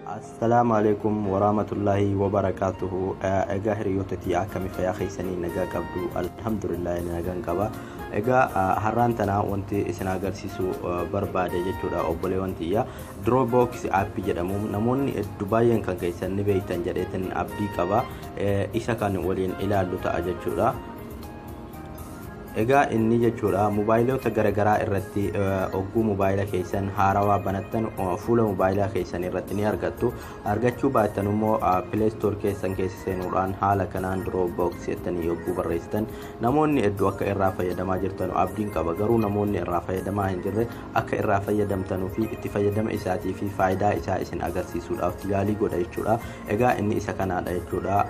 Assalaamu alaikum warahmatullaahi wabarakaatuhu. Egaa hiriyoota tiyya, akkami fayyaa keessanii? Nagaa qabdu? Alhamdulillah, nagaan qaba. Egaa har'aan tana wanti isin agarsiisuu barbaade jechuudha, obboleewwan tiyya, Dropbox app jedhamu namoonni hedduu baay'een kan keessan ni beektan jedheetin abdii qaba. Isa kan waliin ilaallu ta'a jechuudha. Egaa inni jechuudha mobaayilota garaagaraa irratti ogguu mobaayila keessan haarawaa banattan fuula mobaayilaa keessan irratti ni argattu. Argachuu baattan immoo Play Store keessan keessa seenuudhaan haala kanaan Dropbox jettanii yogguu barreessitan namoonni hedduu akka irraa fayyadamaa jirtan abdiin qaba. Garuu namoonni irraa fayyadamaa hin jirre akka irraa fayyadamtanuu fi itti fayyadama isaatii fi faayidaa isaa isin agarsiisuudhaaf yaalii godha jechuudha. Egaa inni isa kanaadha jechuudha.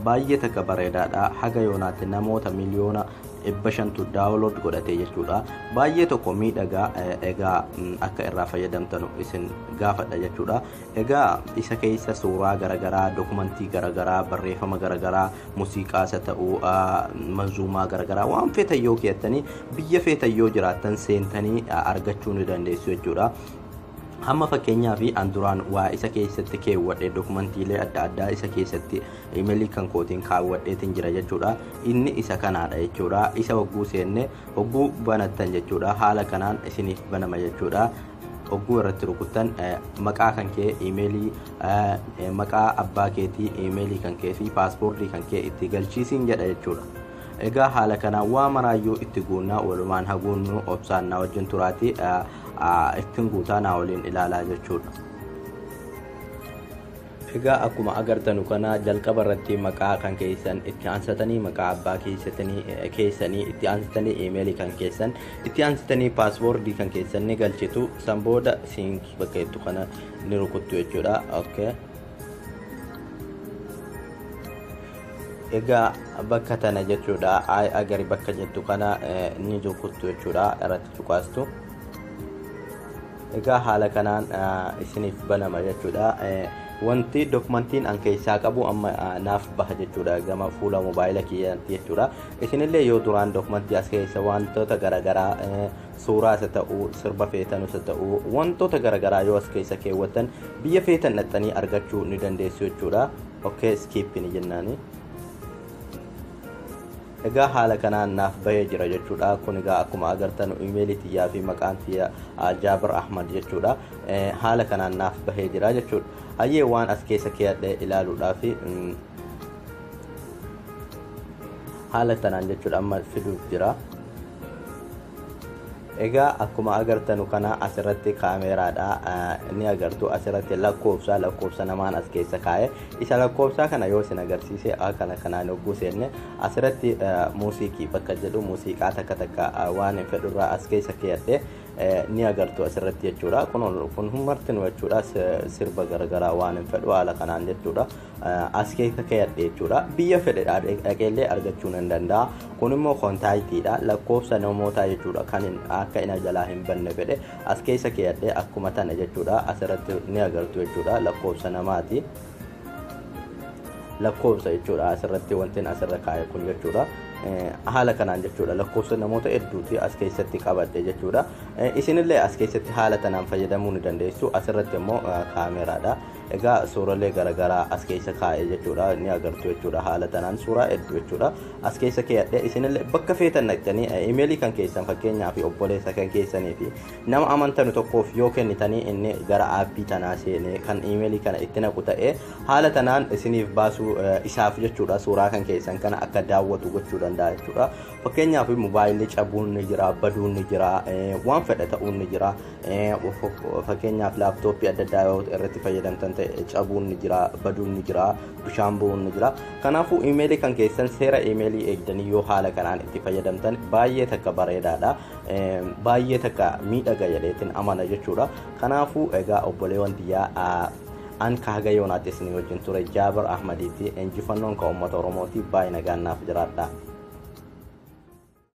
Baay'ee takka bareedaadha. Haga yoonaatti namoota 500,000,000tu download godhate jechuudha. Baay'ee tokko miidhagaa. Egaa akka irraa fayyadamtanu isin gaafadha jechuudha. Egaa isa keessa suuraa garaagaraa, dokumentii garaagaraa, barreeffama garaagaraa, muuziqaas haa ta'uu, manzuumaa garaagaraa, waan feetan yoo keettanii biyya feetan yoo jiraattan seentanii argachuu ni dandeessu jechuudha. Hamma fakkeenyaa fi an duraan waa isa keessatti keewwadhe, dokumantiilee adda addaa isa keessatti imeelii kan kootiin kaawwadheetiin jira jechuudha. Inni isa kanaadha jechuudha. Isa hogguu seenne, hogguu banattan jechuudha, haala kanaan isiniif banama jechuudha. Hogguu irratti rukuttan maqaa kan kee, imeelii, maqaa abbaa keetii, imeelii kan kee fi paaspoortii kan kee itti galchiisiin jedha jechuudha. Egaa haala kanaan waa maraayyuu itti guunnaa, walumaan haguunnu, obsaan na wajjin turaati, ittiin guutaa naa waliin ilaalaa jechuudha. Egaa akkuma agartanu kana jalqaba irratti maqaa kan keessan itti aansatanii maqaa abbaa keessanii itti aansatanii imeelii kan keessan itti aansatanii paaspoortii kan keessan ni galchitu. San booda sign bakka jettu kana ni rukuttu jechuudha. Okay. Egaa bakka tana jechuudha, I agree bakka jettu kana ni rukuttu jechuudha, irratti cuqaastu. Egaa haala kanaan isiniif banama jechuudha. Wanti dokumentiin an keessaa qabu amma naaf baha jechuudha, gama fuula mobaayila kiyyaatti jechuudha. Isinillee yoo duraan dokumentii as keessa wantoota garaagaraa, suuraas haa ta'uu, sirba feetanus haa ta'uu, wantoota garaagaraa yoo as keessa keewwattan biyya feetan dhaxxanii argachuu ni dandeessu jechuudha. Okay, skip ni jennaani. Egaa haala kanaan naaf bahee jira jechuudha. Kun egaa akkuma agartan imeelii tiyyaa fi maqaan tiyya Jaabir Ahmad jechuudha. Haala kanaan naaf bahee jira jechuudha. Hayyee, waan as keessa keeyadhe ilaaluudhaaf haala kanaan jechuudha amma fiduuf jira. Egaa akkuma agartanu kana asirratti kaameeraadha ni agartu. Asirratti lakkoofsa namaan as keessa kaa'e. Isa lakkoofsa kana yoo isin agarsiise, kana kanaan hogguu seenne asirratti muuziqii bakka jedhu muuziqaa takka takka waan hin fedhurraa as keessa keeyadhe ni agartu asirratti jechuudha. Kun martinuu jechuudha sirba garagaraa waan hin fedhu haala kanaan jechuudha as keessa keeyadhe jechuudha. Biyya fedhe dhaqeellee argachuu nan danda'a. Kun immoo kontaayitiidha, lakkoofsa namootaa jechuudha, kan akka inni jalaa hin banne fedhe as keessa keeyadhe akkuma tana jechuudha. Asirratti ni agartu jechuudha, lakkoofsa namaati, lakkoofsa jechuudha. Asirratti wanti asirra kaa'e kun jechuudha haala kanaan jechuudha lakkoofsa namoota hedduuti as keessatti qabadhe jechuudha. Isinillee as keessatti haala tanaan fayyadamuu ni dandeessu. Asirratti immoo kaameraadha. Egaa suuraalee garaagaraa as keessa kaa'e jechuudha, ni agartu jechuudha. Haala tanaan suuraa hedduu jechuudha as keessa keeyadhe. Isinillee bakka feetan dhaqxanii imeelii kan keessan fakkeenyaa fi obboleessa kan keessanii fi nama amantanu tokkoof yoo kennitanii inni gara aappii tanaa seenee kan imeelii kana itti naqu ta'ee haala tanaan isiniif baasuu isaaf jechuudha, suuraa kan keessan kana akka daawwatu gochuu danda'a jechuudha. Fakkeenyaaf mobaayilli cabuun ni jira, baduun ni jira, waan fedhe ta'uun ni jira. Fakkeenyaaf laaptooppii adda addaa yoo irratti fayyadamtan ta'e cabuun ni jira, baduun ni jira, bishaan bu'uun ni jira. Kanaafuu imeelii kan keessan seera imeelii eegdanii yoo haala kanaan itti fayyadamtan baay'ee takka bareedaadha, baay'ee takka miidhaga jedheetiin amana jechuudha. Kanaafuu egaa obboleewwan tiyyaa, an ka haga yoonaatti isinii wajjin ture Jaabir Ahmadiitti. Injifannoon ka uummata Oromooti. Baay'ee nagaan naaf jiraadha.